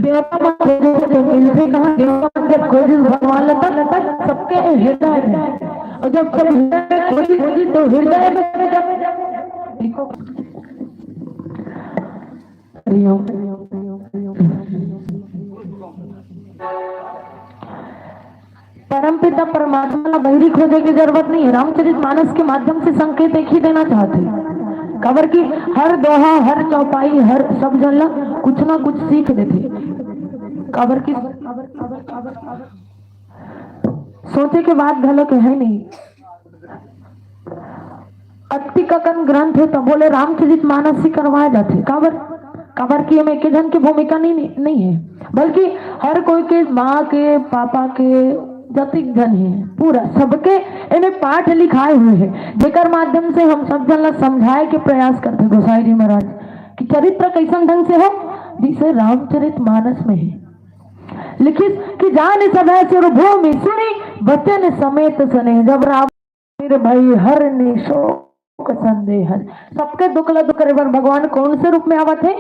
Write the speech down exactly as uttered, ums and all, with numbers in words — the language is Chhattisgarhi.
देवता मन खोजे, मिलथे कहाँ? देवता मन जब खोजिस भगवान ला, तब सबके हृदय में, और जब सब हृदय में खोजिस, खोजिस तो हृदय में जब, देखो, हरि ओम। परमपिता परमात्मा ला बहिरी खोजे के जरूरत नहीं है। रामचरित मानस के माध्यम से संकेत एक ही देना चाहत हे, काबर कि हर दोहा, हर चौपाई, हर सब जन ला कुछ ना कुछ सीख देथे। काबर कि सोचे के बात घलो के है नहीं। अतिक अकन ग्रंथ हे, तभो ले रामचरित मानस ही करवाए जाथे। काबर? काबर कि एमे एके झन के भूमिका नहीं, नहीं है, बल्कि हर कोई के, माँ के, पापा के, जतिक झन हे, पूरा सबके एमे पाठ लिखाए हुए हे, जेकर माध्यम से हम सब जन ला समझाए के प्रयास करथे गोसाई जी महाराज कि चरित्र कैसन ढंग से हो, जिसे रामचरित मानस में है। लिखिस कि जानि सभै सुर भूमि सुनि, बचन समेत सनेह। जब राम फिर भई हर निशोक संदेह। सबके दुख ला दूर करे बर भगवान कौन से रूप में आवत हे?